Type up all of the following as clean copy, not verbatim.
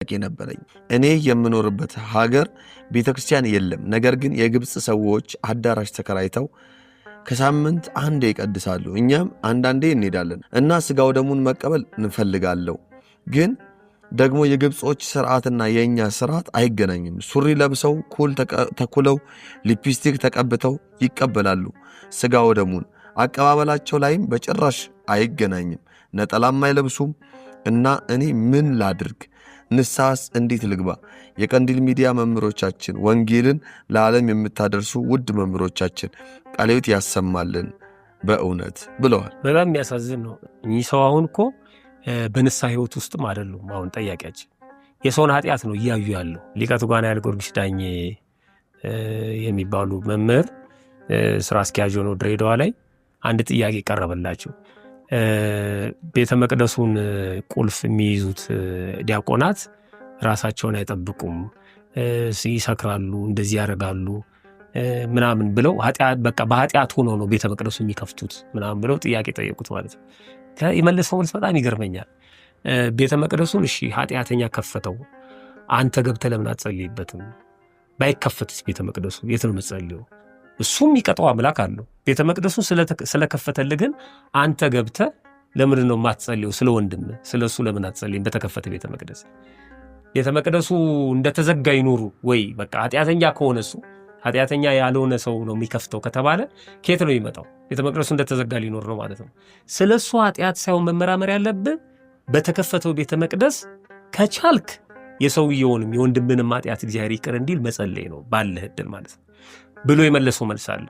ነበረኝ። እኔ የምኖርበት ሀገር ቤተ ክርስቲያን የለም። ነገር ግን የግብፅ ሰዎች አዳራሽ ተከራይተው ከሳምንት አንዴ ይቀድሳሉ። እኛም አንዳንዴ እንሄዳለን እና ስጋው ደሙን መቀበል እንፈልጋለሁ። ግን ደግሞ የግብጾች ስርዓትና የእኛ ስርዓት አይገናኝም። ሱሪ ለብሰው፣ ኩል ተኩለው፣ ሊፕስቲክ ተቀብተው ይቀበላሉ ስጋው ደሙን። አቀባበላቸው ላይም በጭራሽ አይገናኝም። ነጠላም አይለብሱም። እና እኔ ምን ላድርግ? ንስሐስ እንዴት ልግባ? የቀንዲል ሚዲያ መምህሮቻችን፣ ወንጌልን ለዓለም የምታደርሱ ውድ መምህሮቻችን፣ ቃለ ሕይወት ያሰማልን በእውነት ብለዋል። በጣም የሚያሳዝን ነው። እኚህ ሰው አሁን እኮ በንስሐ ሕይወት ውስጥም አይደሉም። አሁን ጠያቂያችን የሰውን ኃጢአት ነው እያዩ ያለው። ሊቀ ትጉሃን ኃይለ ጊዮርጊስ ዳኜ የሚባሉ መምህር ስራ አስኪያጅ ሆነው ድሬዳዋ ላይ አንድ ጥያቄ ቀረበላቸው። ቤተ መቅደሱን ቁልፍ የሚይዙት ዲያቆናት ራሳቸውን አይጠብቁም፣ ይሰክራሉ፣ እንደዚህ ያደርጋሉ ምናምን ብለው፣ በቃ በኃጢአት ሆነው ነው ቤተ መቅደሱ የሚከፍቱት ምናምን ብለው ጥያቄ ጠየቁት ማለት ነው። የመለሰው መልስ በጣም ይገርመኛል። ቤተ መቅደሱን እሺ ኃጢአተኛ ከፈተው፣ አንተ ገብተህ ለምን አትጸልይበትም? ባይከፈትስ ቤተ መቅደሱ የት ነው የምትጸልየው? እሱም የሚቀጣው አምላክ አለው። ቤተ መቅደሱን ስለከፈተልህ ግን አንተ ገብተህ ለምንድን ነው የማትጸልየው? ስለ ወንድም ስለ እሱ ለምን አትጸልይም? በተከፈተ ቤተ መቅደስ፣ ቤተ መቅደሱ እንደተዘጋ ይኑሩ ወይ? በቃ ኃጢአተኛ ከሆነ፣ እሱ ኃጢአተኛ ያልሆነ ሰው ነው የሚከፍተው ከተባለ ከየት ነው የሚመጣው? ቤተ መቅደሱ እንደተዘጋ ሊኖር ነው ማለት ነው። ስለ እሱ ኃጢአት ሳይሆን መመራመር ያለብህ፣ በተከፈተው ቤተ መቅደስ ከቻልክ የሰውየውንም የወንድምንም ኃጢአት እግዚአብሔር ይቅር እንዲል መጸለይ ነው ባለህ ዕድል ማለት ነው ብሎ የመለሰው መልስ አለ።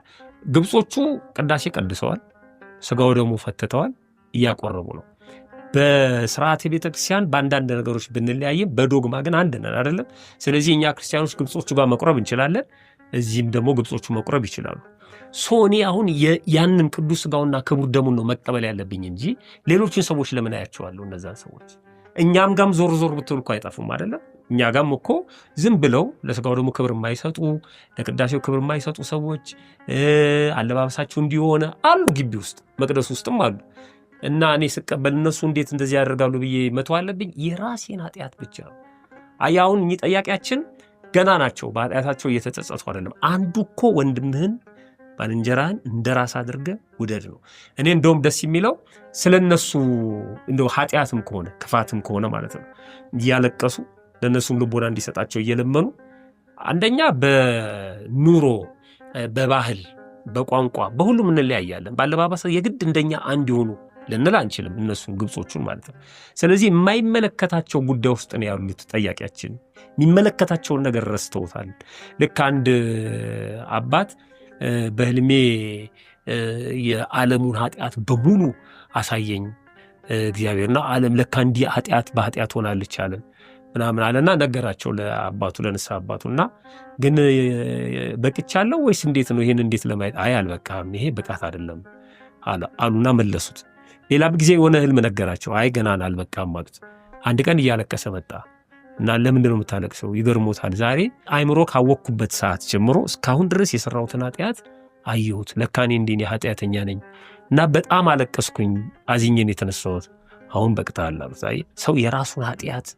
ግብጾቹ ቅዳሴ ቀድሰዋል፣ ስጋው ደግሞ ፈትተዋል፣ እያቆረቡ ነው። በስርዓተ ቤተክርስቲያን በአንዳንድ ነገሮች ብንለያይም በዶግማ ግን አንድ ነን፣ አይደለም? ስለዚህ እኛ ክርስቲያኖች ግብጾቹ ጋር መቁረብ እንችላለን፣ እዚህም ደግሞ ግብጾቹ መቁረብ ይችላሉ። So እኔ አሁን ያንን ቅዱስ ስጋውና ክቡር ደሙን ነው መቀበል ያለብኝ እንጂ ሌሎችን ሰዎች ለምን አያቸዋለሁ? እነዛን ሰዎች እኛም ጋም ዞር ዞር ብትል እኮ አይጠፉም፣ አይደለም? እኛ ጋም እኮ ዝም ብለው ለስጋው ደግሞ ክብር የማይሰጡ፣ ለቅዳሴው ክብር የማይሰጡ ሰዎች፣ አለባበሳቸው እንዲሆነ አሉ፣ ግቢ ውስጥ መቅደስ ውስጥም አሉ። እና እኔ ስቀበል እነሱ እንዴት እንደዚህ ያደርጋሉ ብዬ መተው አለብኝ? የራሴን ኃጢአት ብቻ ነው። አየህ፣ አሁን እኚህ ጠያቂያችን ገና ናቸው፣ በኃጢአታቸው እየተጸጸቱ አይደለም። አንዱ እኮ ወንድምህን ባልንጀራህን እንደ ራስ አድርገህ ውደድ ነው። እኔ እንደውም ደስ የሚለው ስለ እነሱ እንደው ኃጢአትም ከሆነ ክፋትም ከሆነ ማለት ነው፣ እያለቀሱ ለእነሱም ልቦና እንዲሰጣቸው እየለመኑ፣ አንደኛ በኑሮ፣ በባህል፣ በቋንቋ፣ በሁሉም እንለያያለን። በአለባበስ የግድ እንደኛ አንድ የሆኑ ልንል አንችልም፣ እነሱን ግብጾቹን ማለት ነው። ስለዚህ የማይመለከታቸው ጉዳይ ውስጥ ነው ያሉት ጠያቂያችን። የሚመለከታቸውን ነገር ረስተውታል። ልክ አንድ አባት በህልሜ የዓለሙን ኃጢአት በሙሉ አሳየኝ እግዚአብሔርና ዓለም ለካ እንዲህ ኃጢአት በኃጢአት ሆናለች ዓለም ምናምን አለና ነገራቸው ለአባቱ፣ ለንስሐ አባቱ። እና ግን በቅቻለሁ ወይስ እንዴት ነው? ይሄን እንዴት ለማየት? አይ አልበቃም፣ ይሄ ብቃት አይደለም አሉና መለሱት። ሌላም ጊዜ የሆነ ህልም ነገራቸው። አይ ገና አልበቃም አሉት። አንድ ቀን እያለቀሰ መጣ እና ለምንድን ነው የምታለቅሰው? ይገርሞታል። ዛሬ አይምሮ ካወቅኩበት ሰዓት ጀምሮ እስካሁን ድረስ የሰራሁትን ኃጢአት አየሁት። ለካ እኔ እንዲህ ኃጢአተኛ ነኝ እና በጣም አለቀስኩኝ፣ አዝኜን የተነሳሁት። አሁን በቅተሃል አሉት። አየህ፣ ሰው የራሱን ኃጢአት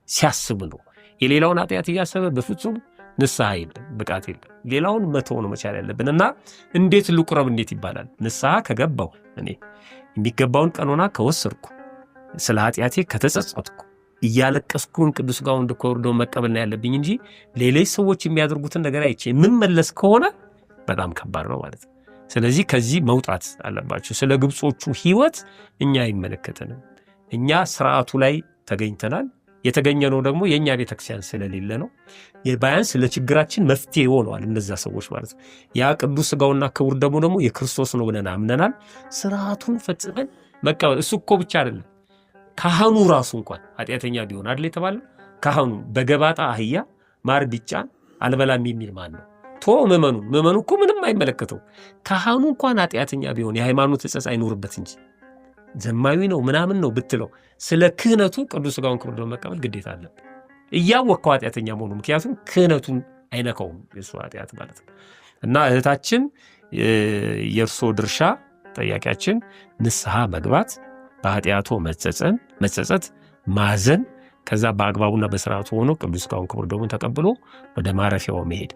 ሲያስብ ነው። የሌላውን ኃጢአት እያሰበ በፍጹም ንስሐ የለም፣ ብቃት የለም። ሌላውን መተው ነው መቻል ያለብን። እና እንዴት ልቁረብ እንዴት ይባላል? ንስሐ ከገባው፣ እኔ የሚገባውን ቀኖና ከወሰድኩ፣ ስለ ኃጢአቴ ከተጸጸትኩ፣ እያለቀስኩን ቅዱስ ሥጋውን ወርዶ መቀበል ነው ያለብኝ እንጂ ሌሎች ሰዎች የሚያደርጉትን ነገር አይቼ የምመለስ ከሆነ በጣም ከባድ ነው ማለት ነው። ስለዚህ ከዚህ መውጣት አለባቸው። ስለ ግብጾቹ ሕይወት እኛ አይመለከተንም። እኛ ስርዓቱ ላይ ተገኝተናል። የተገኘነው ደግሞ የእኛ ቤተክርስቲያን ስለሌለ ነው። ባያንስ ለችግራችን መፍትሄ ሆነዋል እነዛ ሰዎች ማለት ነው። ያ ቅዱስ ሥጋውና ክቡር ደሙ ደግሞ የክርስቶስ ነው ብለን አምነናል። ስርዓቱን ፈጽመን መቀበል። እሱ እኮ ብቻ አይደለም፣ ካህኑ ራሱ እንኳን ኃጢአተኛ ቢሆን አይደል የተባለው? ካህኑ በገባጣ አህያ ማር ቢጫን አልበላም የሚል ማን ነው? ቶ ምዕመኑ፣ ምዕመኑ እኮ ምንም አይመለከተው። ካህኑ እንኳን ኃጢአተኛ ቢሆን የሃይማኖት ሕጸጽ አይኖርበት እንጂ ዘማዊ ነው ምናምን ነው ብትለው ስለ ክህነቱ ቅዱስ ሥጋውን ክቡር ደሙን መቀበል ግዴታ አለብን። እያወቅከው ኃጢአተኛ መሆኑ፣ ምክንያቱም ክህነቱን አይነካውም የእሱ ኃጢአት ማለት ነው። እና እህታችን፣ የእርሶ ድርሻ፣ ጠያቂያችን፣ ንስሐ መግባት፣ በኃጢአቶ መጸጸት፣ ማዘን፣ ከዛ በአግባቡና በስርዓቱ ሆኖ ቅዱስ ሥጋውን ክቡር ደሙን ተቀብሎ ወደ ማረፊያው መሄድ።